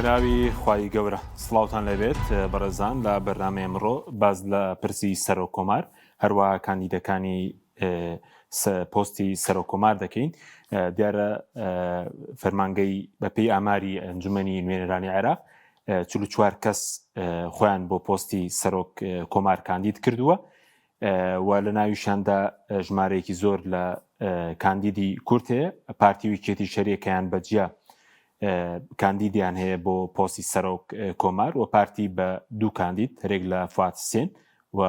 بەناوی خوای گەورە سڵاوتان لێبێت بەڕێزان لە بەرنامەی ئەمڕۆ باس لە پرسی سەرۆک کۆمار هەروە کاندیدەکانی پۆستی سەرۆک کۆمار دەکەین دیارە فەرمانگەی بەپێی ئاماری ئەنجومەنی نوێنەرانی عێراق 44 کەس خۆیان بۆ پۆستی سەرۆک کۆمار کاندید کردووە و لە ناویشاندا ژمارەیەکی زۆر لە کاندیدی کورد هەیە پارتی و یەکێتی شەریەکەیان بەجیا کاندیدیان هەیە بۆ پۆستی سەرۆک کۆمار و پارتی بە دوو کاندید هەرێک لە فواد حسێن و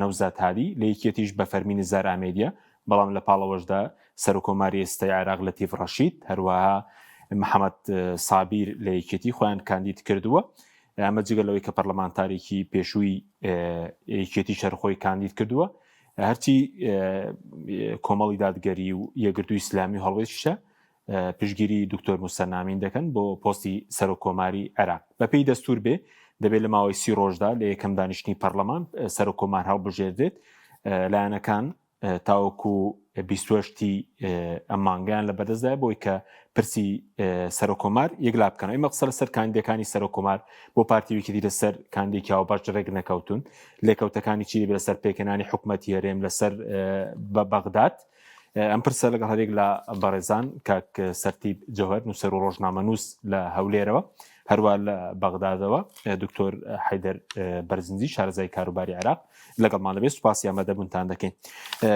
نەوزاد هادی لە یەکێتیش بە فەرمی نزار ئامێدیە بەڵام لە پاڵەوەشدا سەرۆکۆماری ئێستای عێراق لەتیف ڕەشید هەروەها محەممەد سابیر لە یەکێتی خۆیان کاندید کردووە ئەمە جگە لەوەی کە پەرلەمانتارێکی پێشووی یەکێتی شەرخۆی کاندید کردووە هەرچی کۆمەڵی دادگەری و یەکگرتووی ئیسلامی و هەڵوێستیشە پشگیری دکتۆر موسەنامین دەکەن بۆ پۆستی سەرۆک کۆماری عێراق بەپێی دەستور بێ دەبێت لە ماوەی سی ڕۆژدا لە یەکەم دانیشتنی پەرلەمان سەرۆک کۆمار هەڵبژێردرێت لایەنەکان تاوەکو بیستوەشتی ئەم مانگیان لە بەدەستدایە بۆی کە پرسی سەرۆکۆمار یەکلا بکەن ئێمە قسە لەسەر کاندیدەکانی سەرۆکۆمار بۆ پارتی ویکری لەسەر کاندێکی هاوبەش ڕێک نەکەوتون لێکەوتەکانی چی لەسەر پێکهێنانی حکوومەتی هەرێم لەسەر بە بەغداد ئەم پرسە لەگەڵ هەرێک لە بەڕێزان کاک سەرتیب جەوهەر نووسەر و ڕۆژنامەنووس لە هەولێرەوە هەروە لە بەغدادەوە دکتۆر حیدەر بەرزنجی شارەزای کاروباری عێراق لەگەڵمان دەبێت سوپاسی ئامادەبوونتان دەکەین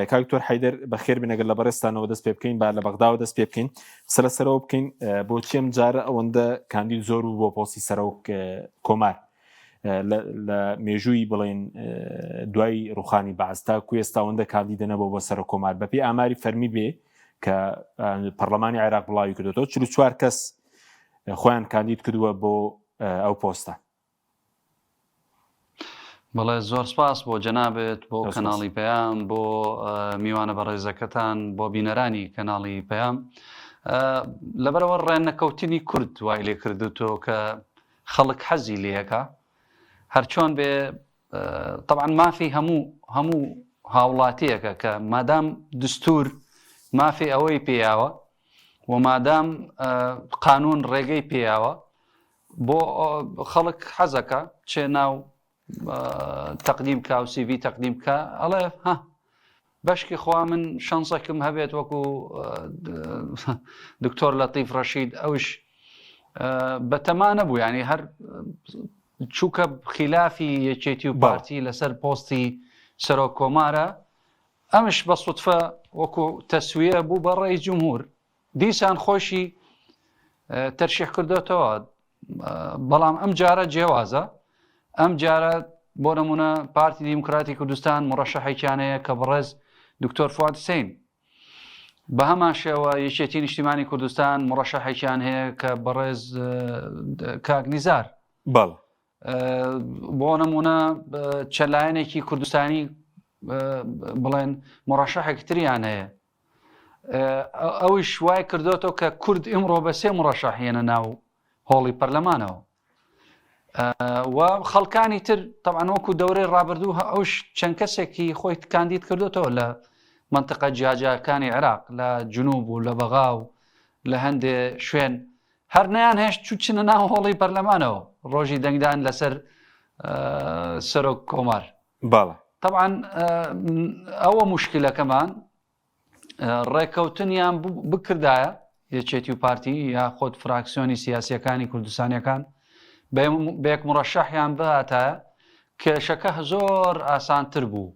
کاک دکتۆر حیدەر بەخێر بێن ئەگەر لە بەڕێزتانەوە دەست پێ بکەین با لە بەغداوە دەست پێ بکەین قسە لەسەرەوە بکەین بۆچی ئەم جارە ئەوەندە کاندید زۆر بوو بۆ پۆستی سەرۆک کۆمار لە مێژووی بڵێن دوای ڕوخانی بەعس تا کوێستا ئەوەندە کاندیدە نەبوو بۆ سەرۆک کۆمار بەپێی ئاماری فەرمی بێ کە پەرلەمانی عێراق بڵاوی کردوێتەوە 44 کەس خۆیان کاندید کردووە بۆ ئەو پۆستە بەڵێ زۆر سپاس بۆ جەنابت بۆ کەناڵی پەیام بۆ میوانە بەڕێزەکەتان بۆ بینەرانی کەناڵی پەیام لەبەرەوە ڕێنەکەوتنی کورد وای لێ کردو تۆ کە خەڵک حەزی لەکە هەرچۆن بێ طبعا مافی هەموو هەموو هاوڵاتیەکە کە مادام دستور مافی ئەوەی پێیاوە و مادام قانون ڕێگەی پێیاوە بۆ خەڵک حەزەکە چێ ناو تەقدیم کا و سیڤی تەقدیم بکە ئەڵێ ها بەشکی خوا من شەنسەکم هەبێت وەکو دکتۆر لەتیف ڕەشید ئەوش بەتەما نەبوو ینی هەر چووکە خلافی یەکێتی و پارتی لەسەر پۆستی سەرۆک کۆمارە ئەمش بە سوتفە وەکو تەسویە بوو بە ڕێی جمهور دیسان خۆشی تەرشیح کردوتەوە بەڵام ئەم جارە جیاوازە ئەم جارە بۆ نمونە پارتی دیموکراتی کوردستان مڕەشەحێکیان هەیە کە بەڕێز دکتۆر فواد حسین بە هەمان شێوە یەکێتی نیشتیمانی کوردستان مڕەشەحێکیان هەیە کە بەڕێز کاک نیزار بەڵ بۆ نمونە چەند لایەنێکی کوردستانی بڵێن مڕەشەحێک تریان هەیە ئەویش وای کردوەوە کە کورد ئیمڕۆ بە سێ مڕەشەح هێنە ناو هۆڵی پەرلەمانەوە و خەڵکانی تر طبعا وەکو دەورەی ڕابردوو ئەوش چەند کەسێکی خۆی کاندید کردوتەوە لە منطقە جیاجیاکانی عێراق لە جنوب و لە بەغا و لە هەندێ شوێن هەر نیان هێشت چوو چنە ناو هۆڵی پەرلەمانەوە ڕۆژی دەنگدان لەسەر سەرۆک کۆمار بەڵێ. تەبعەن ئەوە موشکیلەکەمان ڕێکەوتنیان بکردایە یەکێتی و پارتی یا خۆت فراکسیۆنی سیاسیەکانی کوردستانیەکان بەیەک مڕەشەحیان بهاتایە کێشەکە زۆر ئاسانتر بوو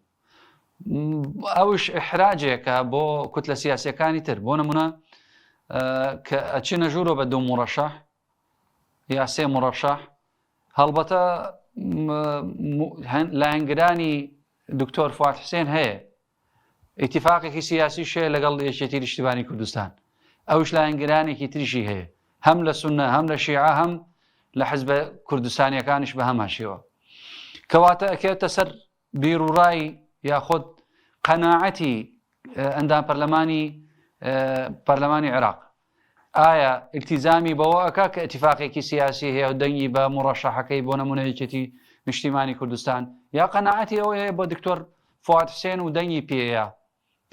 ئەوش ئحراجێکە بۆ کوتلە سیاسەکانی تر بۆ نمونە کە ئەچینە ژوورۆ بە دوو مڕەشەح یا سێ مڕەشەح هەڵبەتە لایەنگرانی دکتۆر فواد حسێن هەیە ئیتیفاقێکی سیاسیش هەیە لەگەڵ یەکێتی نیشتیمانی کوردستان ئەوش لایەنگرانێکی تریشی هەیە هەم لە سونە هەم لە شیعە هەم لە حزبە کوردستانیەکانیش بە هەمان شێوە کەواتە ئەکەوێتە سەر بیروڕای یاخود قەناعەتی ئەندام پەرلەمانی پەرلەمانی عێراق ئایا ئیلتیزامی بەوە ئەکا کە ئیتیفاقێکی سیاسی هەیە و دەنگی بە موڕەشەحەکەی بۆ نمونە یەکێتی نیشتیمانی کوردستان یا قەناعەتی ئەوەی هەیە بۆ دکتۆر فواد حسێن و دەنگی پێیە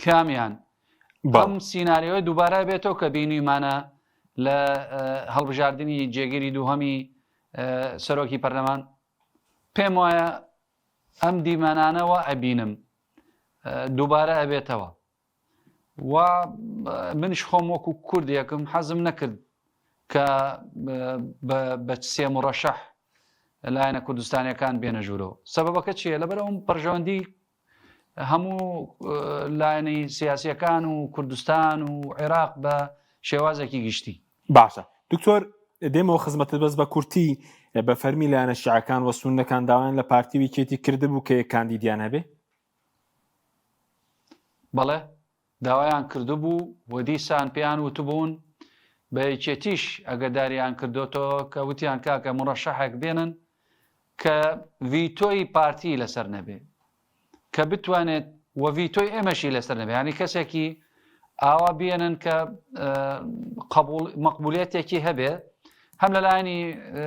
کامیان ئەم سیناریۆی دووبارە بێتەوە کە بینیمانە. لە هەڵبژاردنی جێگیری دووهەمی سەرۆکی پەرلەمان پێم وایە ئەم دیمەنانەوە ئەبینم دووبارە ئەبێتەوە و منش خۆم وەکو کوردێکم حەزم نەکرد کە بە سێ مڕەشەح لایەنە کوردستانیەکان بێنە ژوورەوە سەبەبەکە چییە لەبەر ئەوم بەرژەوەندی هەموو لایەنی سیاسیەکان و کوردستان و عێراق بە شێوازێکی گشتی. باشە دکتۆر دێمەوە خزمەتت بەس بە کورتی بە فەرمی لایەنە شیعەکان وە سوننەکان داوایان لە پارتی و یەکێتی کردبوو کە یەک کاندیدیان هەبێ؟ بەڵێ داوایان کردبوو و دیسان پێیان وتبوون بە یەکێتیش ئەگەداریان کردۆتەوە کە وتیان کاکە مڕەشەحێک بێنن کە ڤیتۆی پارتی لەسەر نەبێ کە بتوانێت و ڤیتۆی ئێمەشی لەسەر نەبێ ینی کەسێکی ئاوا بێنن کە قبول مەقبولیەتێکی هەبێ هەم لە لایەنی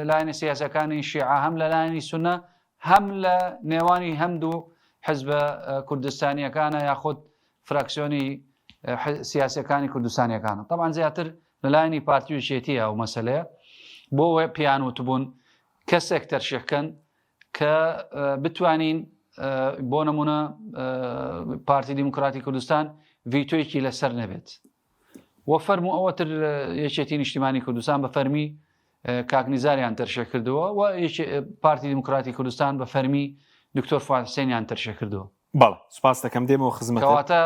لایەنە سیاسەکانی شیعە هەم لە لایەنی سونە هەم لە نێوانی هەمدوو حزبە کوردستانیەکانە یاخود فراکسیۆنی سیاسەکانی کوردستانیەکانە طبعا زیاتر لەلایەنی پارتی و یەکێتی ئەو مەسەلەیە بۆ پێیان وتبوون کەسێک تەرشیحکەن کە بتوانین بۆ نمونە پارتی دیموکراتی کوردستان ڤیتۆیەکی لەسەر نەبێت و فەرمو ئەوەتر یەکێتی نیشتیمانی کوردستان بە فەرمی کاک نیزاریان تەرشێ کردووە و پارتی دیموکراتی کوردستان بە فەرمی دکتۆر فواد حسێنیان تەرشێ کردووە. بەڵێ سوپاس دەکەم دێمەوە خزمەتت. کەواتە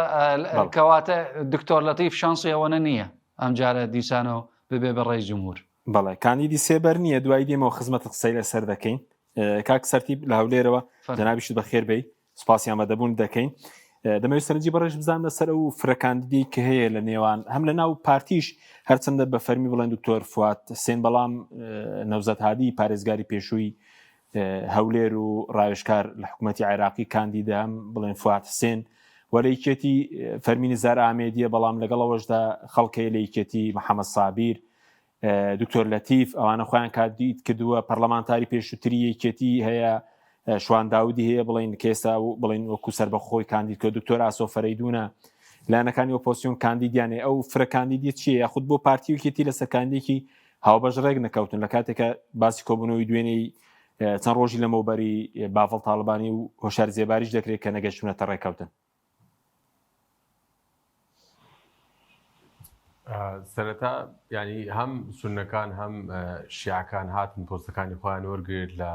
کەواتە دکتۆر لەتیف شانسی ئەوەنە نییە ئەمجارە دیسانەوە ببێ بە ڕئیس جمهور. بەڵێ کاندیدی سێبەر نییە دوایی دێمەوە خزمەتت قسەی لەسەر دەکەین. کاک سەرتیپ لە هەولێرەوە جەنابیشت بەخێر بێی. سپاسی ئامادەبوون دەکەین دەمەوێت سەرنجی بەڕێژ بزانم لەسەر ئەو فرەکاندیدی کە هەیە لە نێوان هەم لە ناو پارتیش هەرچەندە بە فەرمی بڵێن دکتۆر فواد حسێن بەڵام نەوزاد هادی پارێزگاری پێشووی هەولێر و ڕاوێژکار لە حکوومەتی عێراقی کاندیدە هەم بڵێن فواد حسێن و لە یەکێتی فەرمی نزار ئامێدیە بەڵام لەگەڵەوەشدا خەڵکەیە لە یەکێتی محەممەد سابیر دکتۆر لەتیف ئەوانە خۆیان کاندید کردووە پەرلەمانتاری پێشووتری یەکێتی هەیە شوان داودی هەیە بڵین کێسا و بڵین وەکو سەربەخۆی کاندید کە دکتۆر ئاسۆ فەرەیدونە لایەنەکانی ئۆپۆسیۆن کاندیدیانێ ئەو فرە کاندیدی چیە یاخود بۆ پارتی و یەکێتی لەسەر کاندیدێکی هاوبەش ڕێک نەکەوتن لە کاتێکە باسی کۆبوونەوەی دوێنێی چەند ڕۆژی لەمەوبەری باڤڵ تاڵەبانی و هۆشار زێباریش دەکرێت کە نەگەشتونەتە ڕێککەوتن. سەرەتا ینی هەم سونەکان هەم شیعەکان هاتن پۆستەکانی خۆیان وەرگێت لە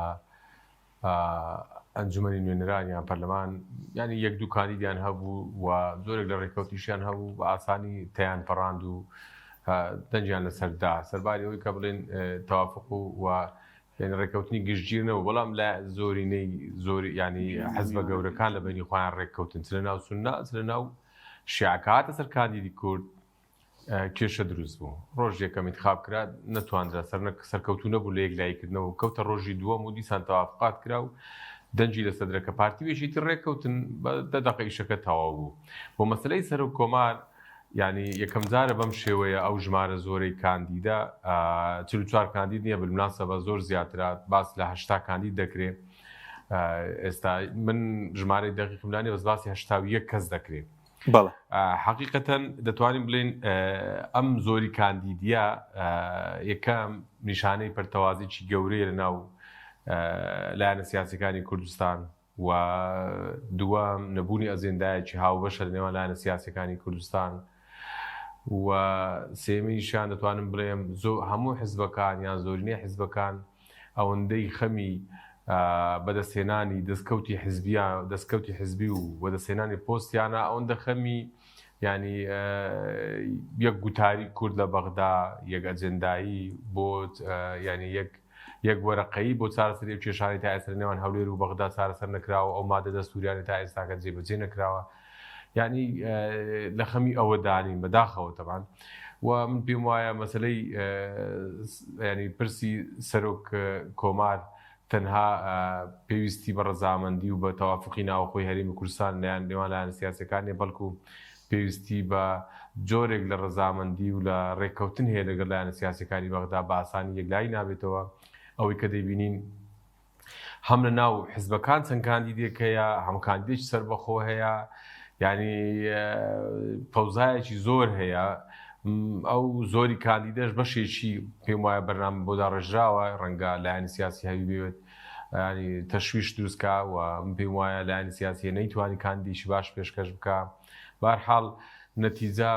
ئەنجومەنی نوێنەران یان پەرلەمان ینی یەک دوو کاندیدیان هەبوو و زۆرێک لە ڕێککەوتیشیان هەبوو بە ئاسانی تیان پەڕاند و دەنگیان لەسەردا سەرباری ئەوەی کە بڵێن تەوافق و و یعنی ڕێککەوتنی گشتگیر نەبوو بەڵام لە زۆرینەی زۆر ینی حزبە گەورەکان لە بینی خۆیان ڕێککەوتن چ لە ناو سوننە چ لە ناو شیعەکە هاتە سەر کاندیدی کورد کێشە دروست بوو ڕۆژ یەکەم انتخاب کرا نەتواندرا سەر سەرکەوتو نەبوو لە یەکلاییکردنەوە کەوتە ڕۆژی دووەم و دیسان تەوافقات کرا و دەنگی لەسەر درا کە پارتی و یەکێتی ڕێککەوتن بە دە دەقە ئیشەکە تەواو بوو بۆ مەسەلەی سەرۆک کۆمار یعنی یەکەم جارە بەم شێوەیە ئەو ژمارە زۆرەی کاندیدە 44 کاندید نییە بالمناسبە زۆر زیاترە باس لە 80 کاندید دەکرێ ئێستا من ژمارەی دەقیقم لانیە بەس باسی 81 کەس دەکرێت بەڵێ. حەقیقەتەن دەتوانین بڵێین ئەم زۆری کاندیدیە یەکەم نیشانەی پەرتەوازیی گەورەیە لە ناو لایەنە سیاسەکانی کوردستان و دووەم نەبوونی ئەجێندایەکی هاوبەشە لە نێوان لایەنە سیاسەکانی کوردستان و سێمینیشیان دەتوانم بڵێم زۆ هەموو حزبەکان یان زۆرینەی حزبەکان ئەوەندەی خەمی بەدەستهێنانی دەستکەوتی حزبیان دەستکەوتی حزبی و بەدەستهێنانی پۆستیانە ئەوەندە خەمی ینی یەک گوتاری کورد لە بەغدا یەک ئەجێندایی بۆ ینی یەک یەک وەرەقەیی بۆ چارەسەری ئەو کێشانەی تا ئێستا لە نێوان هەولێر و بەغدا چارەسەر نەکراوە ئەو مادە دەستوریانەی تا ئێستاکە جێبەجێ نەکراوە یعنی لە خەمی ئەوە دانین بەداخەوە تەبان و من پێم وایە مەسلەی ینی پرسی سەرۆک کۆمار تەنها پێویستی بە ڕەزامەندی و بە تەوافقی ناوخۆی هەرێمی کوردستان لایەن نێوان لایەنە سیاسەکان نیە بەڵکو پێویستی بە جۆرێک لە ڕەزامەندی و لە ڕێککەوتن هەیە لەگەڵ لایەنە سیاسەکانی بەغدا بە ئاسانی یەکلایی نابێتەوە ئەوەی کە دەیبینین هەم لە ناو حزبەکان چەند کاندیدێک هەیە هەم کاندیدێکی سەربەخۆ هەیە یعنی فەوزایەکی زۆر هەیە. ئەو زۆری کاندیدەش بەشێکی پێم وایە بەرنامە بۆ داڕێژراوە، ڕەنگە لایەنی سیاسی هەوی بێت ینی تەشویش دروستکا و من پێم وایە لایەنی سیاسی نەیتوانی کاندیدێکی باش پێشکەش بکا. بارحاڵ نەتیجە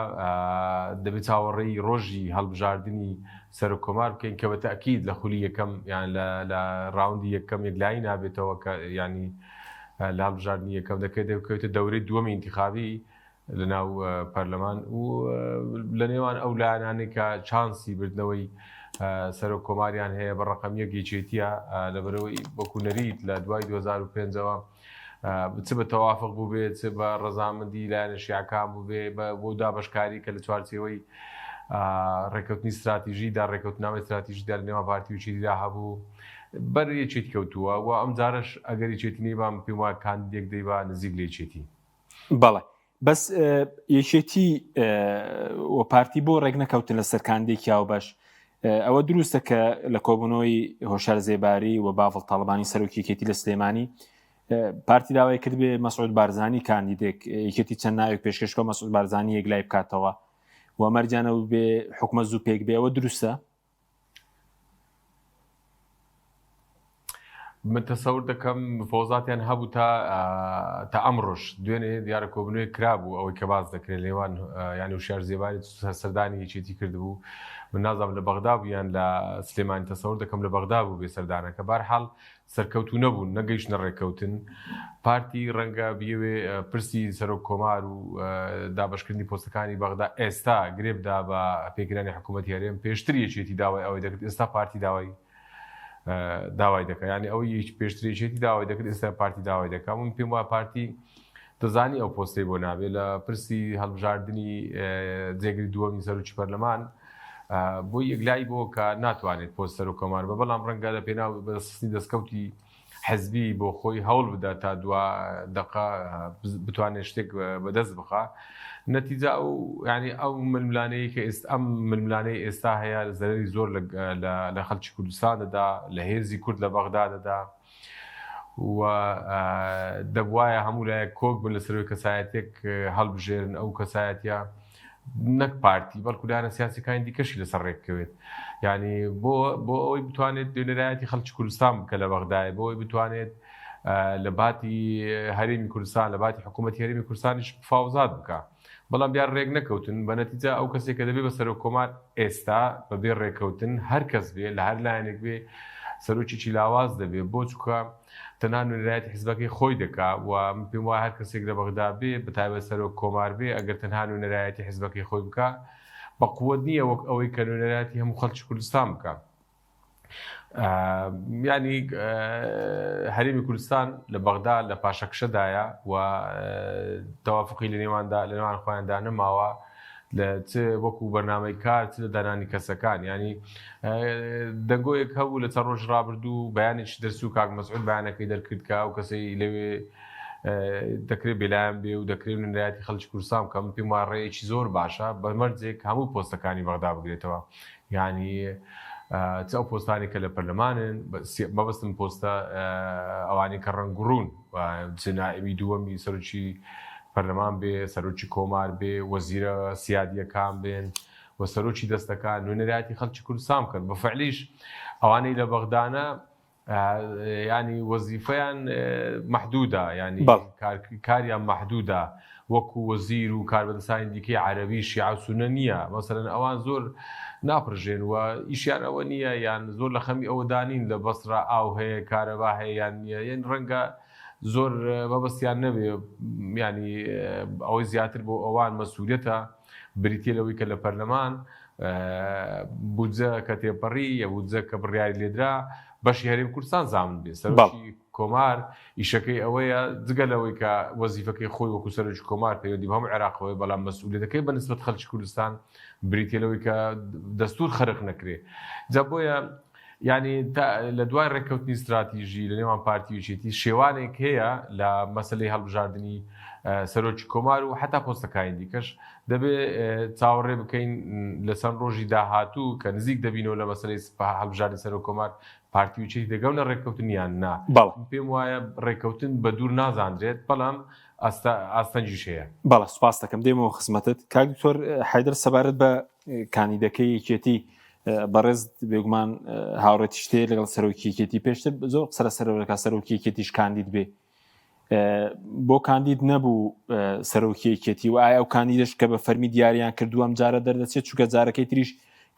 دەبێت چاوەڕێی ڕۆژی هەڵبژاردنی سەرۆک کۆمار بکەین کە بە تەئکید لە خولی یەکەم یان لە ڕاوندی یەکەم یەکلایی نابێتەوە کە ینی لە هەڵبژاردنی یەکەم دەکرێت دەکەوێتە دەورەی دووەمی ئینتخابی لە ناو پەرلەمان و لە نێوان ئەو لایەنانەی کە چانسی بردنەوەی سەرۆک کۆماریان هەیە بە ڕقم یەک یەکێتیە لەبەرەوەی وەکو نەریت لە دوای 2005ەوە چ بە تەوافق بووبێ چ بە ڕەزامەندی لایەنە شیعەکان بووبێ بە بۆ دابەشکاری کە لە چوارچێوەی ڕێککەوتنی ستراتیژیدا ڕێککەوتنامەی ستراتیژیدا لە نێوان پارتی و یەکێتیدا هەبوو بەر یەکێتی کەوتووە و ئەم جارەش ئەگەر یەکێتی نەیبا من پێم وایە کاندیدێک دەیبا نزیک لە یەکێتی. بەڵێ بەس یەکێتی و پارتی بۆ ڕێک نەکەوتن لەسەر کاندێکی هاوبەش ئەوە دروستە کە لە کۆبوونەوەی هۆشار زێباری و باڤڵ تاڵەبانی سەرۆکی یەکێتی لە سلێمانی پارتی داوای کرد بێ مەسعود بارزانی کاندیدێک یەکێتی چەند ناوێک پێشکەشکە مەسعود بارزانی یەکلای بکاتەوە و مەرجانە بێ حکومە زوو پێک بێ ئەوە دروستە من تەسەور دەکەم مفاوەزاتیان هەبوو تا تا ئەمڕۆش دوێنێ دیارە کۆبنەوەی کرابوو ئەوەی کە باس دەکرێت لێوان یانی وشار زێباری سەردانی یەکێتی کردبوو من نازانم لە بەغدا بوو یان لە سلێمانی تەسەور دەکەم لە بەغدا بوو بێ سەردانەکە بارحاڵ سەرکەوتوو نەبوون نەگەیشتنە ڕێککەوتن پارتی ڕەنگە بیەوێ پرسی سەرۆک کۆمار و دابەشکردنی پۆستەکانی بەغدا ئێستا گرێ بدا بە پێکهێنانی حکوومەتی هەرێم پێشتر یەکێتی داوای ئەوەی دەکرد ئێستا پارتی داوای داوای دەکات یعنی ئەوەی یەک پێشتر یەکێتی داوای دەکرد ئێستا پارتی داوای دەکات من پێم وایە پارتی دەزانی ئەو پۆستەی بۆ نابێت لە پرسی هەڵبژاردنی جێگری دووەمی سەرۆکی پەرلەمان بۆی یەکلایی بۆ کە ناتوانێت پۆست سەرۆک کۆمار بە بەڵام ڕەنگە لە پێناو بەدەستخستنی دەستکەوتی حزبی بۆ خۆی هەوڵ بدات تا دوا دەقە بتوانێت شتێک بەدەست بخا نەتیجە ئەو ینی ئەو ململانەیە کە ئێست ئەم ململانەی ئێستا هەیە زەرری زۆر لە خەڵکی کوردستان دەدا لە هێزی کورد لە بەغدا دەدا و دەبواە هەموو لایەک کۆک بن لەسەرەوەی کەسایەتێک هەڵبژێرن ئەو کەسایەتە نەک پارتی بەڵکو لایەنە سیاسەکانی دیکەشی لەسەر ڕێککەوێت ینی بۆ بۆ ئەوەی بتوانێت نوێنەرایەتی خەڵکی کوردستان بکە لە بەغدای بۆ ئەوەی بتوانێت لە باتی هەرێمی کوردستان لە باتی حکوومەتی هەرێمی کوردستانیش فاوزات بکە بەڵام دیار ڕێک نەکەوتن بە نەتیجە ئەو کەسێک کە دەبێ بە سەرۆک کۆمار ئێستا بەبێ ڕێککەوتن هەر کەس بێ لە هەر لایەنێک بێ سەرۆکێکی لاواز دەبێ بۆ چکە تەنها نوێنەرایەتی حزبەکەی خۆی دەکا و من پێم وایە هەر کەسێک لە بەغدا بێ بە تایبەت سەرۆک کۆمار بێ ئەگەر تەنها نوێنەرایەتی حزبەکەی خۆی بکا بە قوت نییە وەک ئەوەی کە نوێنەرایەتی هەموو خەڵکی کوردستان بکا. ینی هەرێمی کوردستان لە بەغدا لە پاشەکشەدایە و تەوافقی لە نێواندا لە نێوان خۆیاندا نەماوە لە چ وەکو بەرنامەی کار چ لە دانانی کەسەکان ینی دەنگۆیەک هەبوو لە چەند ڕۆژ ڕابردوو بەیانێکی دەرسوو کاک مەسعود بەیانەکەی دەرکرد کە ئەو کەسەی لەوێ دەکرێت بێلایەن بێ و دەکرێت نوێنەرایەتی خەڵکی کوردستان بکە من پێم وایە ڕێیەکی زۆر باشە بە مەرجێک هەموو پۆستەکانی بەغدا بگرێتەوە یعنی چ ئەو پۆستانی کە لە پەرلەمانن مەبەستم پۆستە ئەوانەی کە ڕەنگڕوون چ نائبی دووەمی سەرۆکی پەرلەمان بێ سەرۆکی کۆمار بێ وەزیرە سیادیەکان بێن و سەرۆکی دەستەکان نوێنەرایەتی خەڵکی کوردستان بکەن بە فعلیش ئەوانەی لە بەغدانە ینی وەزیفەیان مەحدودە ینی کاریان مەحدودە وەکو وەزیر و کاربەدەستانی دیکەی عەرەبی شیعە و سوننە نییە، مەسەلەن ئەوان زۆر ناپرژێن و ئیشیان ئەوە نییە یان زۆر لە خەمی ئەوەدا نین لە بەسرە ئاو هەیە کارەبا هەیە یان نییە یان ڕەنگە زۆر مەبەستیان نەبێ ینی ئەوەی زیاتر بۆ ئەوان مەسوولێتە بریتە لەوەی کە لە پەرلەمان بودجە کە تێپەڕی یا بودجە کە بڕیاری لێدرا بەشی هەرێم کوردستان زامن بێ سەرۆکی کۆمار ئیشەکەی ئەوەیە جگە لەوەی کە وەزیفەکەی خۆی وەکو سەرۆکی کۆمار پەیوەندی بە هەموو عێراقەوەیە بەڵام مەسئولیەتەکەی بە نسبەت خەڵکی کوردستان بریتیە لەوەی کە دەستور خەرق نەکرێ جا بۆیە یعنی لە دوای ڕێککەوتنی ستراتیژی لە نێوان پارتی و یەکێتی شێوانێک هەیە لە مەسلەی هەڵبژاردنی سەرۆکی کۆمار و حتا پۆستەکانی دیکەش دەبێ چاوەڕێ بکەین لە چەند ڕۆژی داهاتوو کە نزیک دەبینەوە لە مەسلەی هەڵبژاردنی سەرۆک کۆمار پارتی و یەکێتی دەگەونە ڕێککەوتن یان نا؟ بەڵێ. من پێم وایە ڕێککەوتن بە دوور نازانرێت، بەڵام ئاستەنگیش هەیە. بەڵێ سوپاست دەکەم، دێمەوە خزمەتت. کاک دکتۆر حەیدەر سەبارەت بە. کاندیدەکەی یەکێتی بەڕێز بێگومان هاوڕێتی شتێ لەگەڵ سەرۆکی یەکێتی پێشتر زۆر قسە لە سەرۆکە سەرۆکی یەکێتیش کاندید بێ بۆ کاندید نەبوو سەرۆکی یەکێتی و ئایا ئەو کاندیدش کە بە فەرمی دیاریان کردووە ئەم جارە دەردەچێت چونکە جارەکەی تریش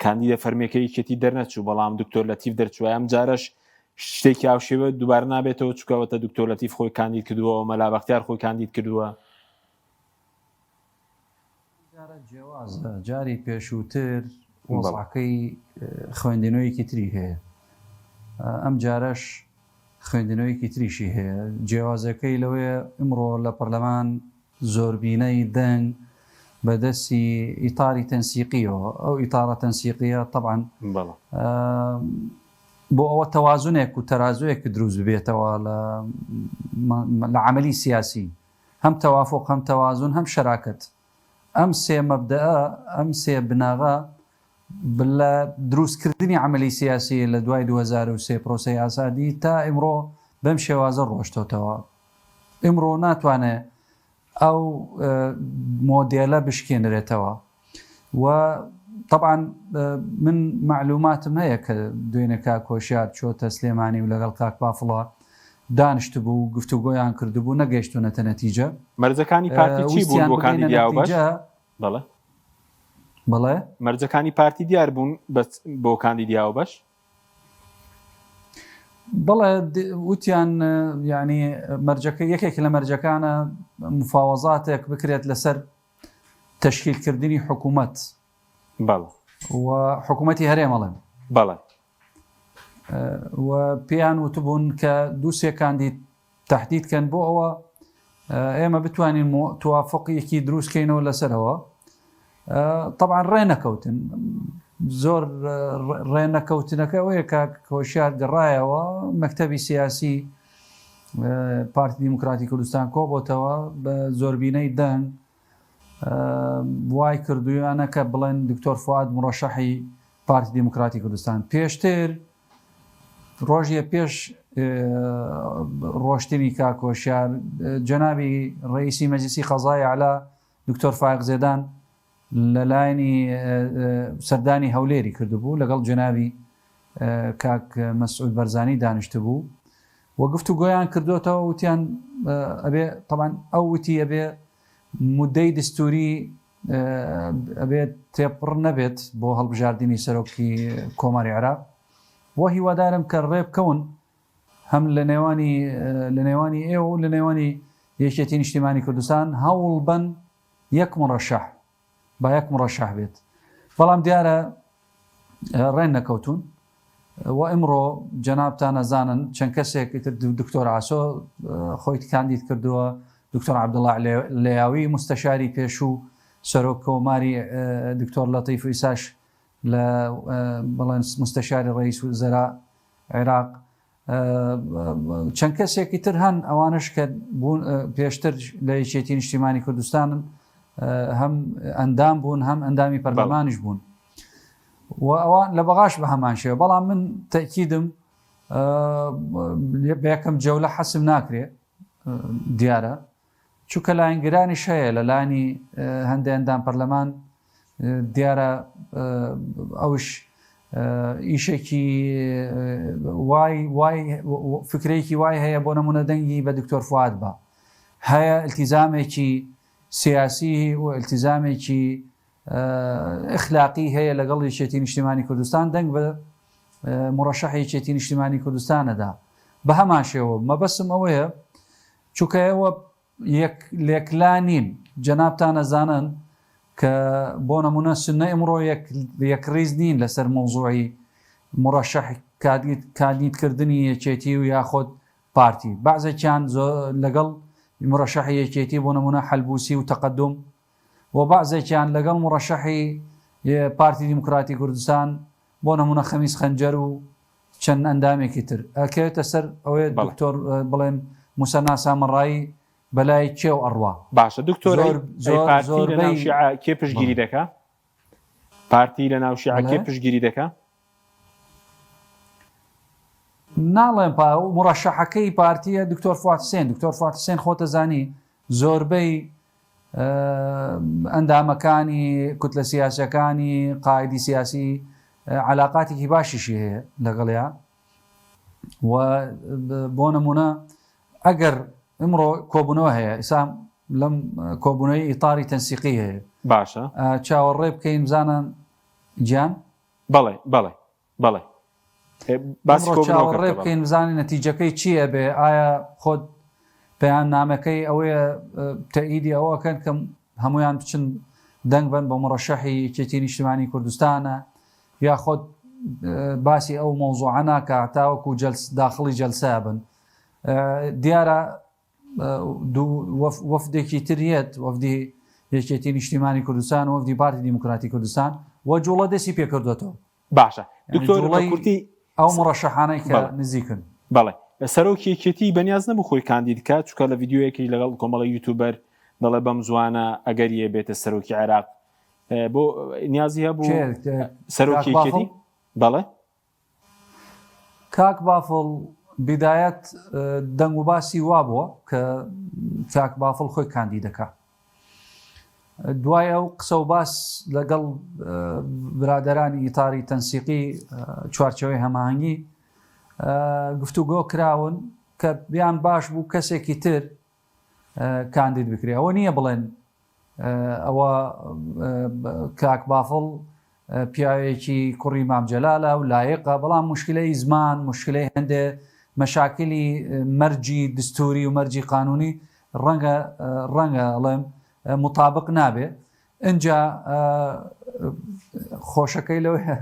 کاندیدە فەرمیەکە یەکێتی دەرنەچوو بەڵام دکتۆر لەتیف دەرچووە ئەم جارەش شتێکی هاوشێوە دووبارە نابێتەوە چونکەوەتە دکتۆر لەتیف خۆی کاندید کردووە مەلا بەختیار خۆی کاندید کردووە. جارە جیاوازە جاری پێشووتر وەزعەکەی خوێندنەوەیەکی تری هەیە ئەم جارەش خوێندنەوەیەکی تریشی هەیە جیاوازەکەی لەوەیە ئمڕۆ لە پەرلەمان زۆربینەی دەنگ بە دەستی ئیتاری تەنسیقیەوە ئەو ئیتارە تەنسیقیە تەبعەن بۆ ئەوە تەوازنێک و تەرازوێک دروست ببێتەوە لە عەمەلی سیاسی هەم تەوافوق هەم تەوازن هەم شەراکەت ئەم سێ مەبدەئە ئەم سێ بناغە لە دروستکردنی عەمەلی سیاسی لە دوای 2003 پرۆسەی ئازادی تا ئیمڕۆ بەم شێوازە ڕۆشتۆتەوە ئیمڕۆ ناتوانێ ئەو مۆدێلە بشکێنرێتەوە و طبعا من مەعلوماتم هەیە کە دوێنێ کاک هۆشیار چۆتە سلێمانی و لەگەڵ کاک پافڵا دانیشتبوو گفتوگۆیان کردبوو نەگەیشتونەتە نەتیجە. مەرجەکانی پارتی چی بوون ویستیان بۆ بگەینە کاندیدی هاوبەش؟ نەتیجە. بەڵێ. بەڵێ؟ مەرجەکانی پارتی دیار بوون بۆ کاندیدی هاوبەش؟ بەڵێ وتیان یانی مەرجەکە یەکێک لە مەرجەکانە مفاوەزاتێک بکرێت لەسەر تەشکیلکردنی حکوومەت بەڵێ و حکوومەتی هەرێم ئەڵێم. بەڵێ. و پێیان وتبوون کە دوو سێ کاندید تهدید کەن بۆ ئەوە ئێمە بتوانین توافقێکی دروست کەینەوە لەسەرەوە طبعا ڕێ نەکەوتن زۆر ڕێ نەکەوتنەکە ئەوەیە کاک هۆشیار گەڕایەوە مەکتەبی سیاسی پارتی دیموکراتی کوردستان کۆبۆتەوە بە زۆربینەی دەنگ وای کردویانە کە بڵێن دکتۆر فواد مڕەشەحی پارتی دیموکراتی کوردستان پێشتر ڕۆژیە پێش ڕۆشتنی کاک هۆشیار جەنابی ڕئیسی مەجلیسی قەزای ئەعلا دکتۆر فایق زێدان لە لایەنی سەردانی هەولێری کردبوو لەگەڵ جەنابی کاک مەسعود بەرزانی دانیشتبوو و گفتوگۆیان کردوتەوە وتیان ئەبێ تەبعەن ئەو وتی ئەبێ مدەی دستوری ئەبێت تێپڕ نەبێت بۆ هەڵبژاردنی سەرۆکی کۆماری عێراق و هیوادارم کە ڕێبکەون هەم لە نێوانی لە نێوانی ئێوە و لە نێوانی یەکێتی نیشتیمانی کوردستان هەوڵ بەن یەک مڕەشەح با یەک مڕەشەح بێت بەڵام دیارە ڕێن نەکەوتون و ئمڕۆ جەنابتان ئەزانن چەند کەسێک ئیتر دکتۆر ئاسۆ خۆی کاندید کردووە، دکتۆر عەبدوڵا لەیاوی موستەشاری پێشوو سەرۆک کۆماری دکتۆر لەتیف ئیساش لە بڵێن موستەشاری ڕەئیس وزەرا عێراق چەند کەسێکی تر هەن ئەوانش کە بوون پێشتر لە یەکێتی نیشتیمانی کوردستانن هەم ئەندام بوون هەم ئەندامی پەرلەمانیش بوون. و ئەوان لە بەغاش بە هەمان شێوە بەڵام من تەکیدم بە یەکەم جەولە حەسم ناکرێ دیارە چونکە لایەنگرانیش هەیە لە لانی هەندێ ئەندام پەرلەمان دیارە ئەوش ئیشێکی وای وای فکرێکی وای هەیە بۆ نمونە دەنگی بە دکتۆر فواد بە هەیە التیزامێکی سیاسی و التیزامێکی ئەخلاقی هەیە لەگەڵ یەکێتی نیشتیمانی کوردستان دەنگ بە مڕەشەحی یەکێتی نیشتیمانی کوردستانەدا بە هەمان شێوە مەبەسم ئەوەیە چونکە ئێوە یەک لێکلا نین جەنابتان ئەزانن کە بۆ نمونە سنە ئمڕۆ یەک یەکڕیز نین لەسەر مەوزوعی مڕەشەح کاندیدکردنی یەکێتی و یاخود پارتی بەعزێکیان لەگەڵ مڕەشەحی یەکێتی بۆ نمونە حەلبوسی و تەقەدوم و بەعزێکیان لەگەڵ موڕەشەحی پارتی دیموکراتی کوردستان بۆ نمونە خەمیس خەنجەر و چەند ئەندامێکی تر ئەکەوێتە سەر ئەوەیە دکتۆر بڵێن موسەنا سامەڕایی بەلای کێو ئەڕوا. باشە دکتۆر ئەی پارتی لەناو شیعە کێ پشتگیری دەکا؟ پارتی لەناو شیعە کێ پشتگیری دەکا؟ ناڵێم پا موڕەشەحەکەی پارتیە دکتۆر فواد حسێن دکتۆر فواد حسێن خۆتەزانی زۆربەی. ئەندامەکانی کوتلە سیاسەکانی قائیدی سیاسی علاقاتێکی باشیشی هەیە لەگەڵیا و بۆ نمونە ئەگەر ئمڕۆ کۆبوونەوە هەیە ئیسا لەم کۆبوونەوەی ئیتاری تەنسیقی هەیە باشە چاوەڕێ بکەین بزانن گیان بەڵێ بەڵێ بەڵێ باسی چاوەڕێ بکەین بزانین نەتیجەکەی چی ئەبێ ئایا خۆت پەیامنامەکەی ئەوەیە تەئیدی ئەوە ئەکەن کە هەمویان بچن دەنگ بن بە مڕەشەحی یەکێتی نیشتمانی کوردستانە یاخۆد باسی ئەو مەوزوعە ناکا تاوەکو جەلس داخڵی جەلسە بن دیارە دوو وەفدێکی تر یەت وەفدی یەکێتی نیشتیمانی کوردستان وەفدی پارتی دیموکراتی کوردستان و جوڵە دەستی پێکردوێتەوە باشە دکتۆر کورتی ئەو مڕەشەحانەی کە نزیکن. بەڵێ سەرۆکی یەکێتی بەنیاز نەبوو خۆی کاندید کات چونکە لە ڤیدیۆیەکی لەگەڵ کۆمەڵە یوتوبەر دەڵێ بەم زوانە ئەگەریە بێتە سەرۆکی عێراق بۆ نیازی هەبوو سەرۆکی یەکێتی بەڵێ کاک بافڵ بیدایەت دەنگ و باسی وابووە کە کاک بافڵ خۆی کاندیدەکە دوای ئەو قسە و باس لەگەڵ برادەرانی ئیتاری تەنسیقی چوارچەوەی هەماهەنگی گفتوگۆ کراون کە بیان باش بوو کەسێکی تر کاندید بکرێ ئەوە نییە بڵێن ئەوە کاک بافڵ پیاوێکی کوڕی مام جەلالە و لایقە بەڵام مشکلەی زمان مشکلەی هەندێ مەشاکلی مەرجی دستوری و مەرجی قانونی ڕەنگە ڕەنگە ئەڵێم مطابق نابێ ئینجا خۆشەکەی لەوەیە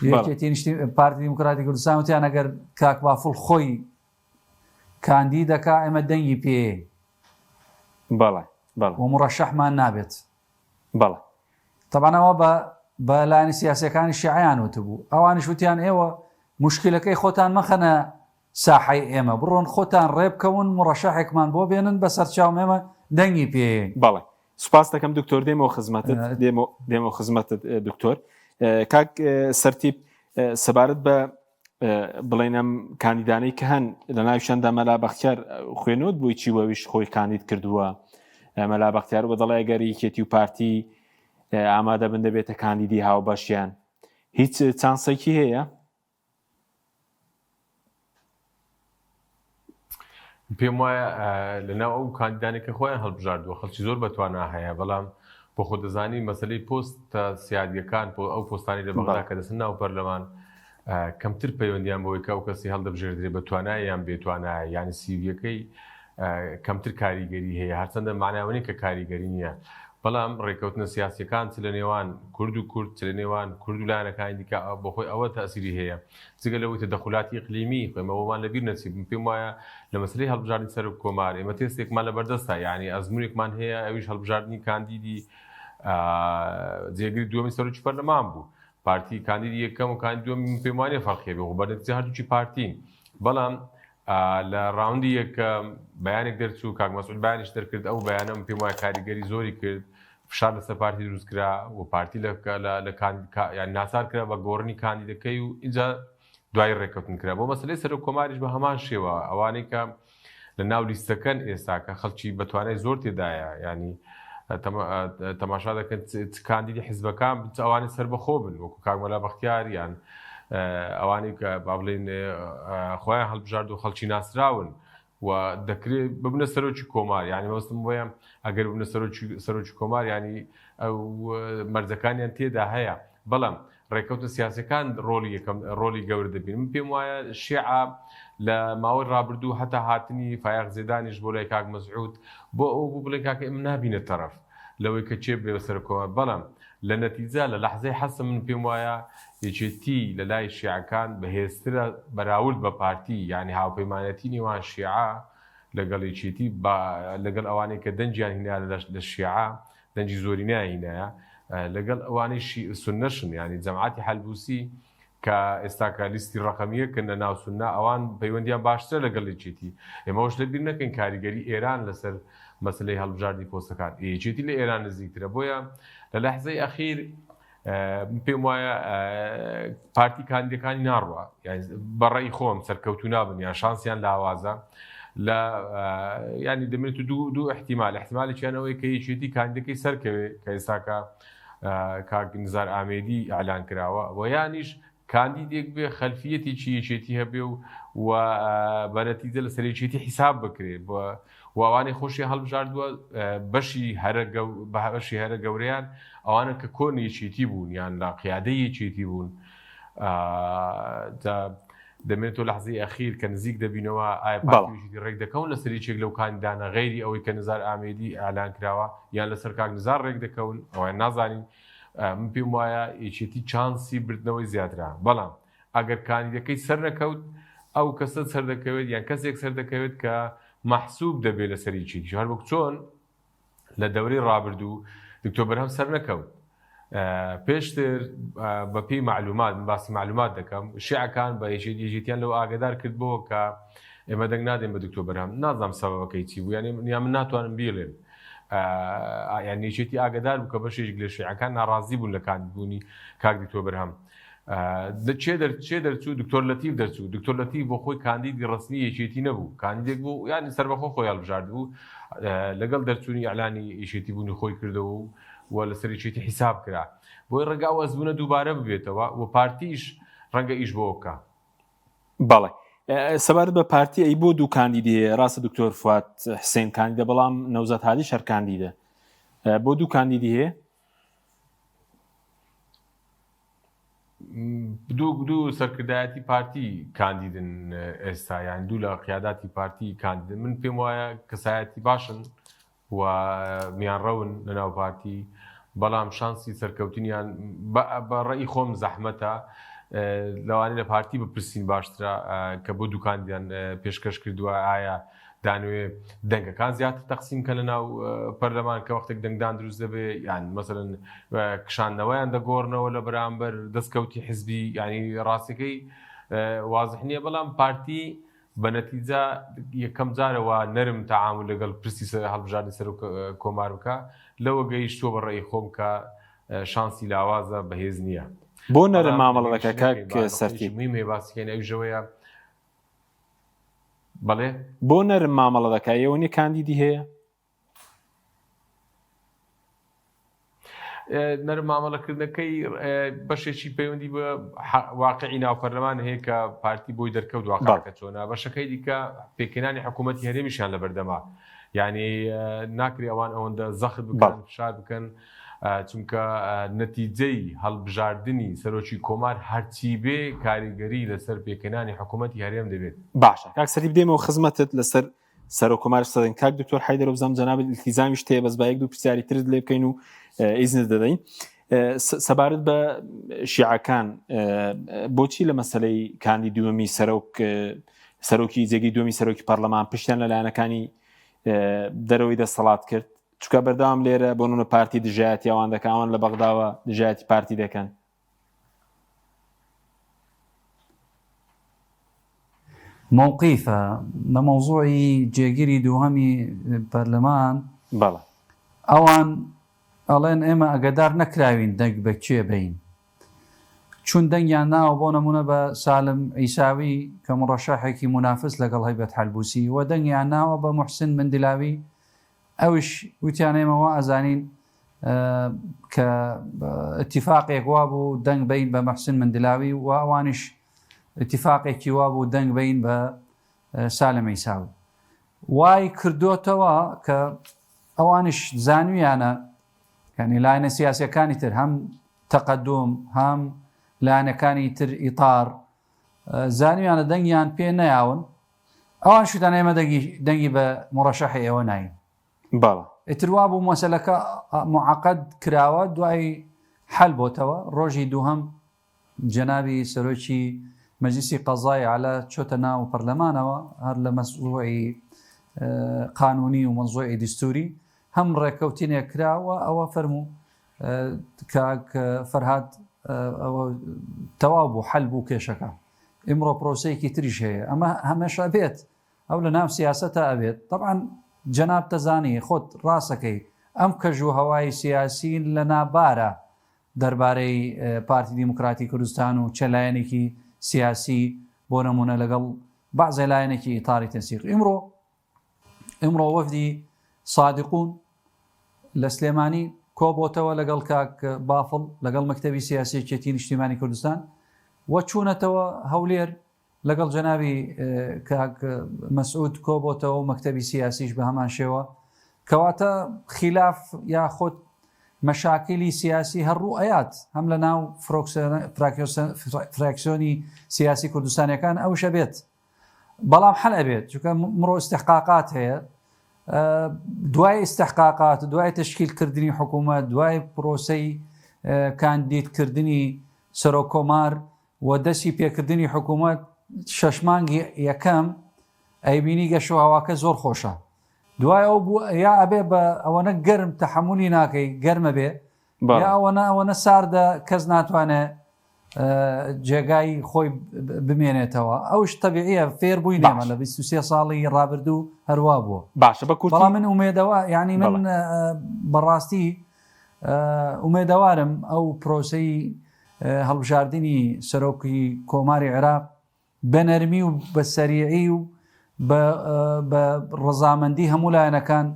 یەکێتی نیشتی پارتی دیموکراتی کوردستان وتیان ئەگەر کاک بافڵ خۆی کاندید دەکا ئێمە دەنگی پێ بەڵێ بەڵێ و مڕەشەحمان نابێت بەڵێ. تەبعەن ئەوە بە بە لایەنە سیاسیەکانی شیعەیان وتبوو ئەوانیش وتیان ئێوە موشکیلەکەی خۆتان مەخەنە ساحەی ئێمە بڕۆن خۆتان ڕێبکەون مڕەشەحێکمان بۆ بێنن بە سەرچاوم ئێمە دەنگی پێیەین. بەڵێ سوپاست دەکەم دکتۆر دێمەوە خزمەتت دێمەوە خزمەتت دکتۆر کاک سەرتیپ سەبارەت بە بڵێن ئەم کاندیدانەی کە هەن لە ناویشاندا مەلا بەختیار خوێنۆت بووی چی وەویش خۆی کاندید کردووە مەلا بەختیار بە دەڵێ گەر یەکێتی و پارتی ئامادە بن دەبێتە کاندیدی هاوبەشیان هیچ چانسێکی هەیە؟ پێم وایە لەناو ئەو کاندیدانێک کە خۆیان هەڵبژاردووە خەڵکی زۆر بەتوانا هەیە بەڵام بۆ خۆ دەزانی مەسلەی پۆستە سیادیەکان بۆ ئەو پۆستانی لە بەغدا کە دەچن ناو پەرلەمان کەمتر پەیوەندیان بەوەی کە ئەو کەسی هەڵدەبژێردرێ بە توانایە یان بێتوانایە یعنی سیڤیەکەی کەمتر کاریگەری هەیە هەرچەندە معناوە نیە کە کاریگەری نییە بەڵام ڕێککەوتنە سیاسیەکان چ لە نێوان کورد و کورد چ لە نێوان کورد و لایەنەکانی دیکە بۆخۆی ئەوە تەئسیری هەیە جگە لەوەی تەدەخولاتی ئیقلیمی خۆ ئێمە ئەوەمان لەبیر نەچی من پێم وایە لە مەسەلەی هەڵبژاردنی سەرۆک کۆمار ئێمە تێستێکمان لەبەردەستە یعنی ئەزمونێکمان هەیە ئەویش هەڵبژاردنی کاندیدی جێگری دووەمی سەرۆکی پەرلەمان بوو پارتی کاندیدی یەکەم و کاندیدی دووەم من پێم وانیە فەرقی هەبێ خۆ بەنەتیجە هەردووکی پارتین بەڵام لە ڕاوندی یەکەم بەیانێک دەرچوو کاک مەسعود بەیانیش دەرکرد ئەو بەیانە من پێم وایە کاریگەری زۆری کرد فشار لەسەر پارتی دروست کرا و پارتی لە لە یان ناچار کرا بە گۆڕنی کاندیدەکەی و اینجا دوای ڕێککەوتن کرا بۆ مەسلەی سەرۆک کۆماریش بە هەمان شێوە ئەوانەی کە لە ناو لیستەکەن ئێستا کە خەڵکی بەتوانای زۆر تێدایە ینی تەماشا دەکەن چ کاندیدی حزبەکان بن چ ئەوانەی سەربەخۆ بن وەکو کاک مەلا بەختیار یان ئەوانەی کە با بڵێین خۆیان هەڵبژارد و خەڵکی ناسراون و دەکرێت ببنە سەرۆکی کۆمار یعنی مەبەستم بۆیە ئەگەر ببنە سەرۆکی سەرۆکی کۆمار ینی ئەو مەرجەکانیان تێدا هەیە بەڵام ڕێکەوتە سیاسەکان ڕۆلی یەکەم ڕۆلی گەورە دەبین من پێم وایە شیعە لە ماوەی ڕابردوو هەتا هاتنی فایەق زێدانیش بۆ لای کاک مەسعود بۆ ئەو بوو بڵێ کاکە ئێمە نابینە تەرەف لەوەی کە کێ بێ سەرۆک کۆمار بەڵام لە نەتیجە لە لەحزەی حەسم من پێم وایە یەکێتی لە لای شیعەکان بەهێزترە بەراورد بە پارتی یعنی هاوپەیمانەتی نێوان شیعە لەگەڵ یەکێتی لەگەڵ ئەوانەی کە دەنگیان هینا لە شیعە دەنگی زۆرینەیان هینایە لەگەڵ ئەوانەی سوننەشن یانی جەماعەتی حەلبوسی کە ئێستا کە لیستی ڕەقەمیەکن لە ناو سوننە ئەوان پەیوەندیان باشترە لەگەڵ یەکێتی ئێمە ئەوش لەبیر نەکەین کاریگەری ئێران لەسەر مەسلەی هەڵبژاردنی پۆستەکان یەکێتی لە ئێران نزیکترە بۆیە لە لەحزەی ئەخیر پێم وایە پارتی کاندیدەکانی ناڕوا بەڕێی خۆم سەرکەوتو نابن یان شانسیان لاوازە. لە ینی دەمێت دوو دوو احتیمال احتیمالێکیان ئەوەی کە یەکێتی کاندیدەکەی سەرکەوێ کە ئێستاکە کاک نزار ئامێدی ئەلان کراوە و یانیش کاندیدێک بێ خەلفیەتێکی یەکێتی هەبێ و و بە نەتیجە لەسەر یەکێتی حیساب بکرێ و ئەوانەی خۆشی هەڵبژاردووە بەشی هەرە بەشی هەرە گەورەیان ئەوانە کە کۆن یەکێتی بوون یان لە قیادەی یەکێتی بوون دەمێنێتەوە لەحزەی ئەخیر کە نزیک دەبینەوە ئایا پارتی و یەکێتی ڕێک دەکەون لەسەر یەکێک لەو کاندیدانە غەیری ئەوەی کە نزار ئامێدی ئیعلان کراوە یان لەسەر کاک نزار ڕێک دەکەون ئەویان نازانین من پێم وایە یەکێتی چانسی بردنەوەی زیاترە بەڵام ئەگەر کاندیدەکەی سەر نەکەوت ئەو کەسە سەر دەکەوێت یان کەسێک سەر دەکەوێت کە مەحسوب دەبێت لەسەر یەکێتی هەر وەک چۆن لە دەورەی ڕابردوو دکتۆر بەرهەم سەر نەکەوت پێشتر بە پێی معلومات من باسی معلومات دەکەم شیعەکان بە یەکێتیان لەو ئاگدار کردبەوە کە ئێمە دەنگ نادەین بە دکتۆر بەرهەم نازانم سەبەبەکەی چی بوو یانی یا من ناتوانم بیڵێم یان یەکێتی ئاگدار بوو کە بەشێک لە شیعەکان ناڕازی بوون لە کاندیدبوونی کاک دکتۆر بەرهەم چێ دەر چێ دەرچوو دکتۆر لەتیف دەرچوو دکتۆر لەتیف بۆ خۆی کاندیدی ڕەسمی یەکێتی نەبوو کاندیدێک بوو یانی سەربەخۆ خۆی هەڵبژارد بوو لەگەڵ دەرچوونی ئیعلانی یەکێتی بوونی خۆی کردەوە و و لەسەر یەکێتی حیساب کرا بۆی ڕەنگە ئەو ئەزموونە دووبارە ببێتەوە و پارتیش ڕەنگە ئیش بۆ بکا. بەڵێ سەبارەت بە پارتی ئەی بۆ دوو کاندیدی هەیە ڕاستە دکتۆر فواد حسێن کاندیدە بەڵام نەوزاد هادیش هەر کاندیدە بۆ دوو کاندیدی هەیە؟ دوو دوو سەرکردایەتی پارتی کاندیدن ئێستا یان دوو لە قیاداتی پارتی کاندیدن من پێم وایە کەسایەتی باشن و میانڕەون لە ناو پارتی بەڵام شانسی سەرکەوتنیان بە ڕێی خۆم زەحمەتە لەوانەیە لە پارتی بپرسین باشترە کە بۆ دوکاندیان پێشکەش کردووە ئایا دانوێ دەنگەکان زیاتر تەقسیم کە لە ناو پەرلەمان کە وەختێک دەنگدان دروست دەبێ یان مەسەلەن کشاندنەوەیان دەگۆڕنەوە لە بەرامبەر دەستکەوتی حزبی ینی ڕاستەکەی وازح نییە بەڵام پارتی بە نەتیجە یەکەم جارەوە نەرم تەعامل لەگەڵ پرسی هەڵبژاردنی سەرۆک کۆمار بکە لەوە گەیشتووە بە ڕێی خۆم کە شانسی لاوازە بەهێز نییە. بۆ نەرم مامەڵە دەکا کاک سەرتیپ؟ مهمەیە باسیکەین ئەویش ئەوەیە بەڵێ؟ بۆ نەرم مامەڵە دەکا ئێوە نیە کاندیدی هەیە؟ نەرم مامەڵەکردنەکەی بەشێکی پەیوەندی بە واقعی ناو پەرلەمان هەیە کە پارتی بۆی دەرکەوت واقعەکە چۆنە بەشەکەی دیکە پێکهێنانی حکوومەتی هەرێمیشیان لە بەردەما یعنی ناکرێ ئەوان ئەوەندە زەخت بکەن فشار بکەن چونکە نەتیجەی هەڵبژاردنی سەرۆکی کۆمار هەرچی بێ کاریگەری لەسەر پێکهێنانی حکوومەتی هەرێم دەبێت. باشە کاک سەرتیپ دێمەوە خزمەتت لەسەر سەرۆک کۆمار سەدەین کاک دکتۆر حەیدەر بزانم جەنابت ئیلتیزامیش تێ بەس با یەک دوو پرسیاری ترت لێ بکەین و ئیزنت دەدەین سەبارەت بە شیعەکان بۆچی لە مەسلەی کاندی دووەمی سەرۆک سەرۆکی جێگەی دووەمی سەرۆکی پەرلەمان پشتیان لە لایەنەکانی دەرەوەی دەسەڵات کرد چکە بەردەوام لێرە بۆ نمونە پارتی دژایەتی ئەوان دەکەن ئەوان لە بەغداوە دژایەتی پارتی دەکەن. مەوقیفە لە مەوزوعی جێگیری دووهەمی پەرلەمان بەڵێ. ئەوان ئەڵێن ئێمە ئەگەدار نەکراوین دەنگ بە کێ بەین چون دەنگیان ناوە بۆ نمونە بە سالم عیساوی کە مڕەشەحێکی مونافس لەگەڵ هەیبەت حەلبوسی و دەنگیان ناوە بە موحسن مندلاوی ئەوش وتیان ئێمە وا ئەزانین کە ئیتیفاقێک وابوو دەنگ بەین بە مەحسن مندلاوی و ئەوانیش ئیتیفاقێکی وابوو دەنگ بەین بە سالم عیساوی وای کردوتەوە کە ئەوانیش زانویانە یعنی لایەنە سیاسەکانی تر هەم تەقەدوم هەم لایەنەکانی تر ئیتار زانویانە دەنگیان پێ نەیاون ئەوان شتان ئێمە دەنگی دەنگی بە مڕەشەحی ئێوە ناین بەڵێ. ئیتر وابوو مەسەلەکە معقد کراوە دوای حەل بۆتەوە ڕۆژی دووهەم جەنابی سەرۆکی مەجلیسی قەزای عەلا چۆتە ناو پەرلەمانەوە هەر لە مەزوعی قانونی و مەزوعی دستوری هەم ڕێکەوتینێک کراوە ئەوە فەرموو کاک فەرهاد ئەوە تەواو بوو حەل بوو کێشەکە ئیمڕۆ پرۆسەیەکی تریش هەیە ئەمە هەمێشە بێت ئەو لە ناو سیاسەتا ئەبێت تەبعەن جەنابت دەزانی خۆت ڕاستەکەی ئەم کەژ و هەوای سیاسی لە نابارە دەربارەی پارتی دیموکراتی کوردستان و چە لایەنێکی سیاسی بۆ نمونە لەگەڵ بەعزێ لایەنێکی ئیتاری تەنسیق ئیمڕۆ. ئمڕۆ وەفدی سادقون لە سلێمانی کۆبۆتەوە لەگەڵ کاک بافڵ لەگەڵ مەکتەبی سیاسی یەکێتی نیشتیمانی کوردستان و چوونەتەوە هەولێر لەگەڵ جەنابی کاک مەسعود کۆبۆتەوە و مەکتەبی سیاسیش بە هەمان شێوە. کەواتە خیلاف یاخود مەشاکیلی سیاسی هەر ڕوو ئەیات هەم لە ناو فراکسیۆنی سیاسی کوردستانیەکان ئەوش ئەبێت بەڵام حەل ئەبێت چونکە مڕۆ ئیستحقاقات هەیە دوای ئیستحقاقات دوای تشکیل کردنی حکوومەت دوای پرۆسەی کاندید کردنی سەرۆک کۆمار و دەستی پێکردنی حکوومەت شەش مانگی یەکەم ئەیبینی گەشوهواکە زۆر خۆشە دوای ئەو بوو یا ئەبێ بە ئەوەنە گەرم تەحملی ناکەی گەرمە بێ یا ئەوەنە ئەوەنە ساردە کەس ناتوانێت جێگای خۆی بمێنێتەوە ئەوش تەبیعیە فێر بووی نێمە لە 23 ساڵی ڕابردوو هەروا بووە باشە بە کورتی بەڵام من ئومێدەوە یعنی من بەڕاستی ئومێدەوارم ئەو پرۆسەی هەڵبژاردنی سەرۆکی کۆماری عێراق بە نەرمی و بە سەریعی و بە ڕەزامەندی هەموو لایەنەکان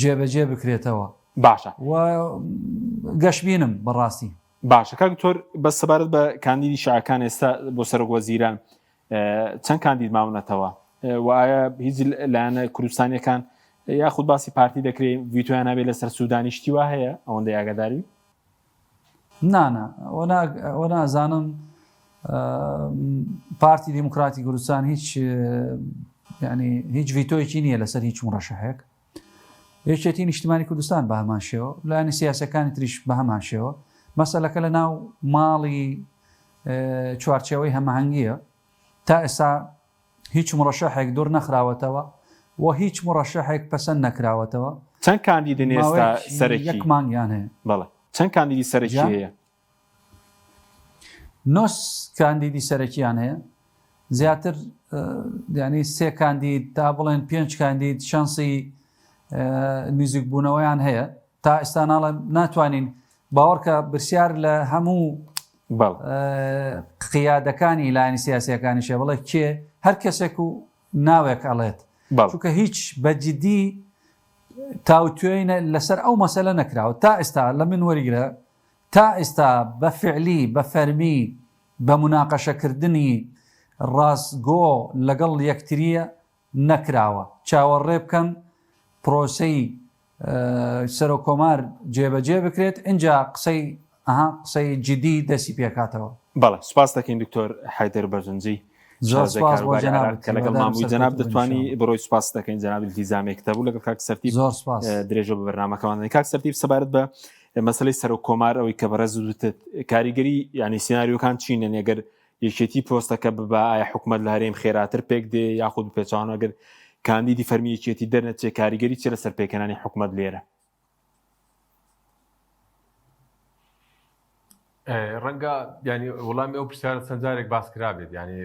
جێبەجێ بکرێتەوە. باشە. و گەشبینم بەڕاستی. باشە کاک دکتۆر بەس سەبارەت بە کاندیدی شیعەکان ئێستا بۆ سەرۆک وەزیران چەند کاندید ماونەتەوە و ئایا هیچ لایەنە کوردستانیەکان یاخود باسی پارتی دەکرێت ڤیتۆیان هەبێت لەسەر سوودانی شتی وا هەیە ئەوەندەی ئاگاداری؟ نا نا ئەوە نازانم پارتی دیموکراتی کوردستان هیچ ینی هیچ ڤیتۆیەکی نییە لەسەر هیچ مڕەشەحێک یەکێتی نیشتمانی کوردستان بە هەمان شێوە لایەنە سیاسەکانی تریش بە هەمان شێوە مەسەلەکە لە ناو ماڵی چوارچێوەی هەماهەنگیە تا ئێستا هیچ مڕەشەحێک دوور نەخراوەتەوە و هیچ مڕەشەحێک پەسەند نەکراوەتەوە. چەند کاندیدن ئێستا سەرەکی؟ یەک مانگیان هەیە. بەڵێ چەند کاندیدی سەرەکی هەیە؟ نۆ کاندیدی سەرەکیان هەیە زیاتر ینی سێ کاندید تا بڵێن پێنج کاندید شانسی نزیکبوونەوەیان هەیە تا ئێستا ناڵێم ناتوانین باوەڕکە برسیار لە هەموو قیادەکانی لایەنی سیاسیەکانیشە بڵێ کێ هەر کەسێک و ناوێک ئەڵێت چونکە هیچ بە جدی تاوتوێی لەسەر ئەو مەسەلە نەکراوە تا ئێستا لە من وەریگرە تا ئێستا بە فعلی بە فەرمی بە مناقەشەکردنی ڕاستگۆ لەگەڵ یەکتریە نەکراوە چاوەڕێ بکەن پرۆسەی سەرۆک کۆمار جێبەجێ بکرێت ئینجا قسەی ئەها قسەی جدی دەستی پێکاتەوە. بەڵێ سوپاس دەکەین دکتۆر حەیدەر بەرزنجی زۆر شارەزای سوپاس بۆ کاروباری عێراق جەنابت کە لەگەڵمان هیوادارم بووی سەرکەوتوو جەناب بن دەتوانی ان شاء الله. بڕۆی سوپاس دەکەین جەناب التیزامێکت هەبوو لەگەڵ کاک سەرتیپ زۆر سوپاس. درێژە بە بەرنامەکەمان دەدەین کاک سەرتیپ سەبارەت بە مەسەلەی سەرۆک کۆمار ئەوەی کە بەڕێز وتت کاریگەری یعنی سیناریۆکان چین یعنی ئەگەر یەکێتی پۆستەکە ببا ئایا حکومەت لە هەرێم خێراتر پێک دێ یاخود بەپێچەوانەوە ئەگەر کاندیدی فەرمی یەکێتی دەرنەچێ کاریگەری چیە لەسەر پێکهێنانی حکومەت لێرە؟ ڕەنگە ینی وەڵامی ئەو پرسیارە چەند جارێک باس کرابێت ینی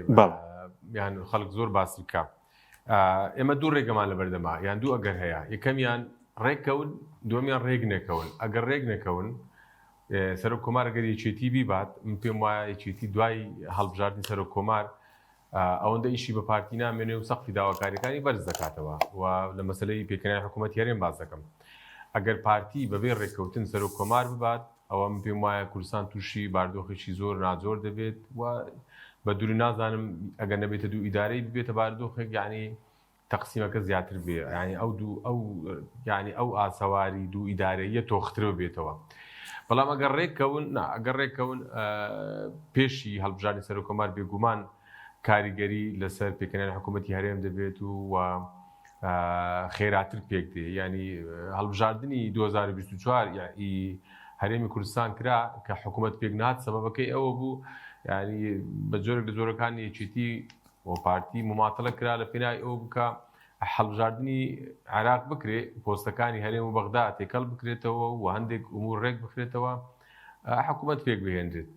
یان خەڵک زۆر باسی بکە ئێمە دوو ڕێگەمان لە بەردەما یان دوو ئەگەر هەیە یەکەمیان ڕێککەون دووەمیان ڕێک نەکەون ئەگەر ڕێک نەکەون سەرۆک کۆمار گەر یەکێتی بیبات من پێم وایە یەکێتی دوای هەڵبژاردنی سەرۆک کۆمار ئەوەندە ئیشی بە پارتی نامێنێ و سەقفی داواکاریەکانی بەرز دەکاتەوە و لە مەسلەی پێکهێنانی حکوومەتی هەرێم باس دەکەم ئەگەر پارتی بەبێ ڕێککەوتن سەرۆک کۆمار ببات ئەوە من پێم وایە کوردستان تووشی باردۆخێکی زۆر ناجۆر دەبێت و بە دووری نازانم ئەگەر نەبێتە دوو ئیدارەی ببێتە باردۆخێک یعنی تەقسیمەکە زیاتر بێ یانی ئەو دوو ئەو یانی ئەو ئاسەواری دوو ئیدارەییە تۆختر ببێتەوە بەڵام ئەگەر ڕێککەون نا ئەگەر ڕێککەون پێشی هەڵبژاردنی سەرۆککۆمار بێگومان کاریگەری لەسەر پێکهێنانی حکوومەتی هەرێم دەبێت و و خێراتر پێک دێ ینی هەڵبژاردنی 2024 ئی هەرێمی کوردستان کرا کە حکوومەت پێک نات سەبەبەکەی ئەوە بوو ینی بە جۆرێک لە جۆرەکانی یەکێتی و پارتی موماتەلە کرا لە پێناوی ئەوە بوو کە هەڵبژاردنی عێراق بکرێ، پۆستەکانی هەرێم و بەغدا تێکەڵ بکرێتەوە و هەندێک ئومور ڕێک بخرێتەوە، حکوومەت پێک بهێنرێت.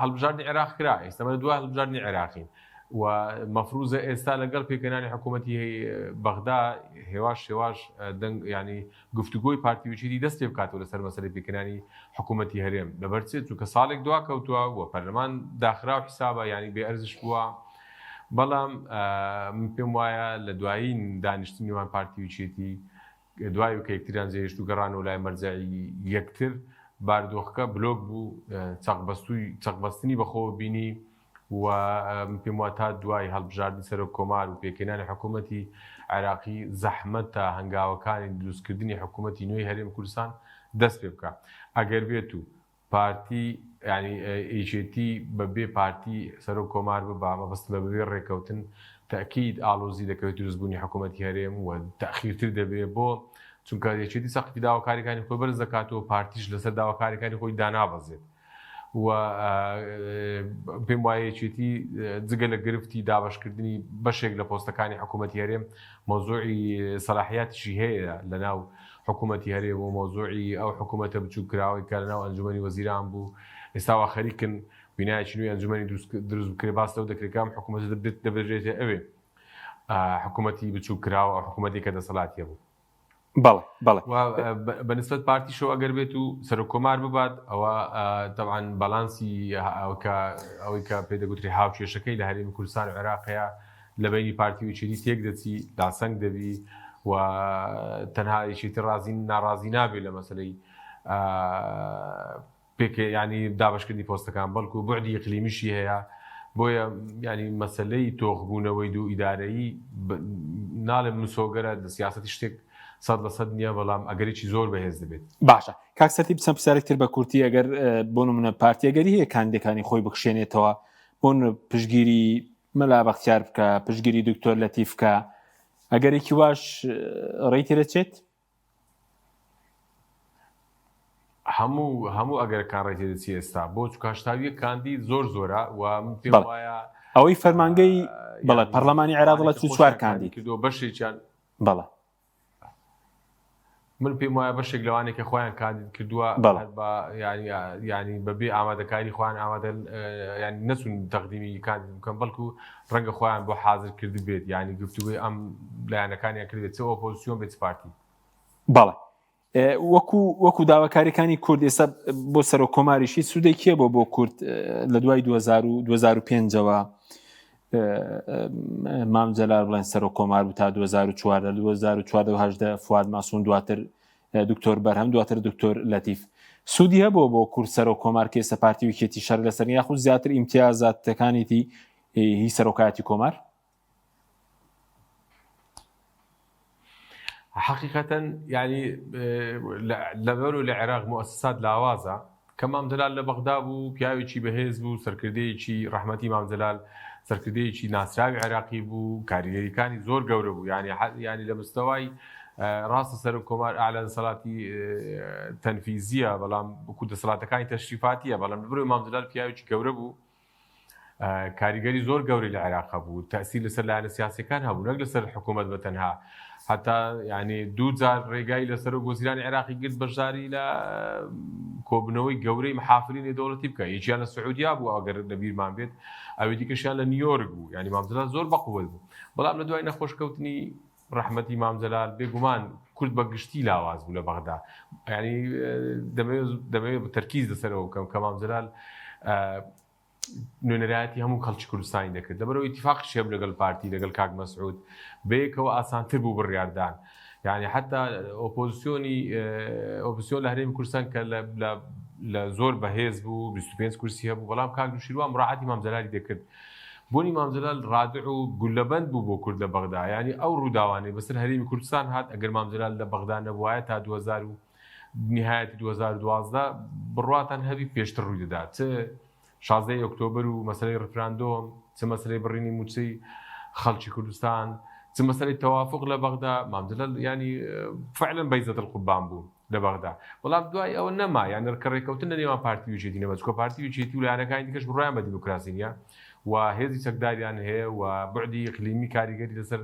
هەڵبژاردنی عێراق کرا، ئێستا مە دوای هەڵبژاردنی عێراقین و مەفروزە ئێستا لەگەڵ پێکهێنانی حکوومەتی بەغدا هێواش هێواش دەنگ ینی گفتوگۆی پارتی و یەکێتی دەست پێ بکاتەوە لەسەر مەسەلەی پێکهێنانی حکوومەتی هەرێم لەبەر چ چونکە ساڵێک دوا کەوتووە و پەرلەمان داخراو حیسابە یانی بێ ئەرزش بووە. بەڵام من پێم وایە لە دوایین دانیشتنی نێوان پارتی و یەکێتی دوای کە یەکتریان جێهێشت و گەڕانەوە لای مەرجەعی یەکتر، بارودۆخەکە بلۆک بوو، چەقبەستووی چەقبەستنی بەخۆوە بینی و من پێم وایە تا دوای هەڵبژاردنی سەرۆک کۆمار و پێکهێنانی حکوومەتی عێراقی زەحمەتە هەنگاوەکانی دروستکردنی حکوومەتی نوێی هەرێمی کوردستان دەست پێ بکا. ئەگەر بێت و پارتی یانی یەکێتی بە بێ پارتی سەرۆک کۆمار ببا مەبەستم بە بێ ڕێکەوتن تەئکید ئاڵۆزی دەکەوێت دروست بوونی حکوومەتی هەرێم و تەئخیرتر دەبێ بۆ چونکە یەکێتی سەقفی داواکاریەکانی خۆی بەرز دەکاتەوە پارتیش لەسەر داواکاریەکانی خۆی دانابەزێت و پێم وایە یەکێتی جگە لە گرفتی دابەشکردنی بەشێک لە پۆستەکانی حکوومەتی هەرێم مەوزوعی سەلاحیاتیشی هەیە لەناو حکوومەتی هەرێم و مەوزوعی ئەو حکوومەتە بچووککراوەی کە لەناو ئەنجومەنی وەزیران بوو، ئێستا وا خەریکن بینایەکی نوێی ئەنجومەنی دروست بکرێت، باس لەوە دەکرێت کە ئەم حکوومەتە دەبرێتە ئەوێ، حکوومەتی بچووککراوە، ئەو حکوومەتەی کە دەسەڵاتی هەبوو. بەڵێ، بەڵێ. و بە نسبەت پارتیشەوە ئەگەر بێت و سەرۆک کۆمار ببات، ئەوە تەبعەن باڵانسی ئەوەی کە پێی دەگوترێ هاوکێشەکەی لە هەرێمی کوردستان و عێراق هەیە، لە بەینی پارتی و یەکێتی تێک دەچی، لاسەنگ دەبی و تەنها یەکێتی ڕازی ناڕازی نابێ لە مەسەلەی پێک یانی دابەشکردنی پۆستەکان بەڵکو بوعدی ئیقلیمیشی هەیە بۆیە یانی مەسەلەی تۆخبوونەوەی دوو ئیدارەیی ناڵێم مسۆگەرە لە سیاسەتی شتێک 100% نییە بەڵام ئەگەرێکی زۆر بەهێز دەبێت. باشە کاک سەرتیپ چەند پرسیارێک تر بە کورتی ئەگەر بۆ نمونە پارتی ئەگەری هەیە کاندیدەکانی خۆی بکشێنێتەوە بۆ پشتگیری مەلا بەختیار بکە پشتگیری دکتۆر لەتیف بکە ئەگەرێکی واش ڕێی تێدەچێت؟ هەموو هەموو ئەگەرەکان ڕێی تێدەچی ئێستا بۆ چونکە 81 کاندید زۆر زۆرە و من پێم بەڵێ وایە ئەوەی فەرمانگەی بەڵێ یانی پەرلەمانی عێراق ئەوانەی دەڵێ کە 44 خۆشیان کاندید کاندید کردووە بەشێکیان بەڵێ من پێم وایە بەشێک لەوانەی کە خۆیان کاندید کردووە بەڵێ. هەر بە یانی یانی بە بێ ئامادەکاری خۆیان ئامادە یانی نەچوون تەقدیمی کاندید بکەن بەڵکو ڕەنگە خۆیان بۆ حازر کردبێت یانی گفتوگۆی ئەم لایەنەکانیان کردبێت چ ئۆپۆزیسیۆن بێت چ پارتی. بەڵێ وەکو وەکو داواکاریەکانی کورد ئێستا بۆ سەرۆک کۆماریش هیچ سوودێکی هەبووە بۆ کورد لە دوای 2005ەوە مام جەلال بڵێن سەرۆک کۆمار بوو تا 2014 2014 فواد ماسون دواتر دکتۆر بەرهەم دواتر دکتۆر لەتیف سوودی هەبووە بۆ کورد سەرۆک کۆمار کە ئێستا پارتی وکێتی شەر لەسەر یاخود زیاتر ئیمتیازاتەکانیتی هی سەرۆکایەتی کۆمار حەقیقەتەن یانی لەبەر و لە عێراق موئەسەسات لاوازە کە مام جەلال لە بەغدا بوو پیاوێکی بەهێز بوو سەرکردەیەکی ڕەحمەتی مام جەلال سەرکردەیەکی ناسراوی عێراقی بوو کاریگەریەکانی زۆر گەورە بوو یانی یانی لە مستەوای ڕاستە سەرۆک کۆمار ئەعلا دەسەڵاتی تەنفیزیە بەڵام وەکو دەسەڵاتەکانی تەشریفاتیە بەڵام لەبەرئەوەی مام جەلال پیاوێکی گەورە بوو کاریگەری زۆر گەورەی لە عێراق هەبوو، تەئسیر لەسەر لایەنە سیاسیەکان هەبوو نەک لەسەر حکوومەت بە تەنها، هەتا یانی دوو جار ڕێگای لە سەرۆک وەزیرانی عێراقی گرت بەشداری لە کۆبنەوەی گەورەی محافلی نێودەوڵەتی بکە، یەکیان لە سعودیا بوو ئەگەر لە بیرمان بێت، ئەوی دیکەشیان لە نیویۆرک بوو، یانی مام جەلال زۆر بەقوەت بوو، بەڵام لە دوای نەخۆشکەوتنی ڕەحمەتی مام جەلال بێگومان کورد بە گشتی لاواز بوو لە بەغدا، یانی دەمەوێت دەمەوێت تەرکیز لەسەر ئەوە بکەم کە مام جەلال نوێنەرایەتی هەموو خەڵکی کوردستانی دەکرد لەبەرئەوەی ئیتیفاقیش هەبوو لەگەڵ پارتی لەگەڵ کاک مەسعود بەیەکەوە ئاسانتر بوو بڕیاردان یعنی حتا ئۆپۆزیسیۆنی ئۆپۆزیسیۆن لە هەرێمی کوردستان کە لە زۆر بەهێز بوو 25 کورسی هەبوو بەڵام کاک نوشیروان مراعاتی مام جەلالی دەکرد بوونی مام جەلال رادع و گوللەبەند بوو بۆ کورد لە بەغدا یعنی ئەو ڕووداوانەی بەسەر هەرێمی کوردستان هات ئەگەر مام جەلال لە بەغدا نەبوایە تا 2000 و نیهایەتی 2012 بڕواتان هەبی پێشتر ڕووی دەدا چ 16 ئۆکتۆبەر و مەسەلەی ڕفراندۆم چ مەسەلەی بڕینی مووچەی خەڵکی کوردستان چ مەسەلەی تەوافق لە بەغدا مام جەلال یانی فعلا بەیزەت القوبان بوو لە بەغدا بەڵام دوای ئەوە نەما یان کە ڕێککەوتن لە نێوان پارتی و یەکێتی نەما چونکە پارتی و یەکێتی و لایەنەکانی دیکەش بڕوایان بە دیموکراسی نییە و هێزی چەکداریان هەیە و بوعدی ئیقلیمی کاریگەری لەسەر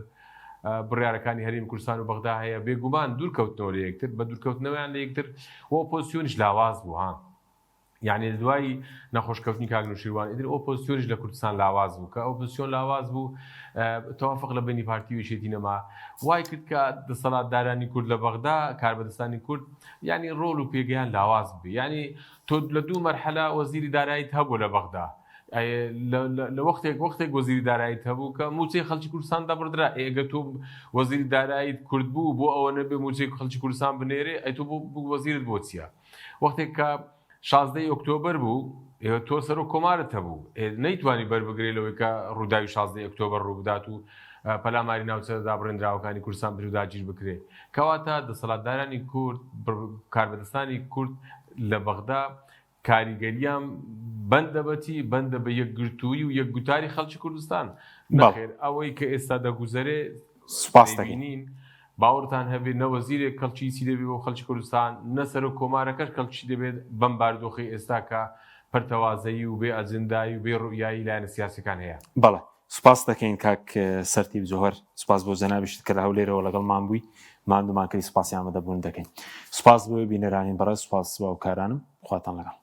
بڕیارەکانی هەرێمی کوردستان و بەغدا هەیە، بێگومان دوورکەوتنەوە لە یەکتر، بە دوورکەوتنەوەیان لە یەکتر و ئۆپۆزسیۆنیش لاواز بوو ها. یعنی لە دوای نەخۆشکەوتنی کاک نوشیروان ئیتر ئۆپۆزسیۆنیش لە کوردستان لاواز بوو، کە ئۆپۆزسیۆن لاواز بوو تەوافق لە بەینی پارتی و یەکێتی نەما، وای کرد کە دەسەڵاتدارانی کورد لە بەغدا، کاربەدەستانی کورد یعنی ڕۆڵ و پێگەیان لاواز ببێ، یعنی تۆ لە دوو مەرحەلە وەزیری داراییت هەبوو لە بەغدا. لە وەختێک وەختێک وەزیری داراییت هەبوو کە مووچەی خەڵکی کوردستان دەبڕدرا، ئەگەر تۆ وەزیری داراییت کورد بوو بۆ ئەوە نەبێ مووچەی خەڵکی کوردستان بنێرێ، ئەی تۆ بۆ وەزیرت بۆ چییە؟ وەختێک کە شازدەی ئۆکتۆبەر بوو تۆ سەرۆک کۆمارت هەبوو نەیتوانی بەربگرێ لەوەی کە ڕووداوی شازدەی ئۆکتۆبەر ڕووبدات و پەلاماری ناوچە دابڕێندراوەکانی کوردستان بدرێ و داگیر بکرێ. کەواتە دەسەڵاتدارانی کورد، کاربەدەستانی کورد لە بەغدا کاریگەریان بەندە بە چی؟ بەندە بە یەکگرتوویی و یەکگوتاری خەڵکی کوردستان. نەخێر ئەوەی کە ئێستا دەگوزەرێ سوپاس دەبینین باوەڕتان هەبێ نە وەزیرێک کەڵکی چی دەبێ بۆ خەڵکی کوردستان نە سەرۆک کۆمارەکەش کەڵکی دەبێت بەم باردۆخەی ئێستا کە پەرتەوازەیی و بێ ئەجندایی و بێ ڕوئیایی لایەنە سیاسیەکان هەیە. بەڵێ سوپاست دەکەین کاک سەرتیپ جوهەر سوپاس بۆ جەنابیشت کە لە هەولێرەوە لەگەڵمان بووی ماندوومان کردی سوپاسی ئامادەبوون دەکەین سوپاس بۆ بینەرانی بەڕێز سوپاس بۆ هاوکارانم خواتان لەگەڵ.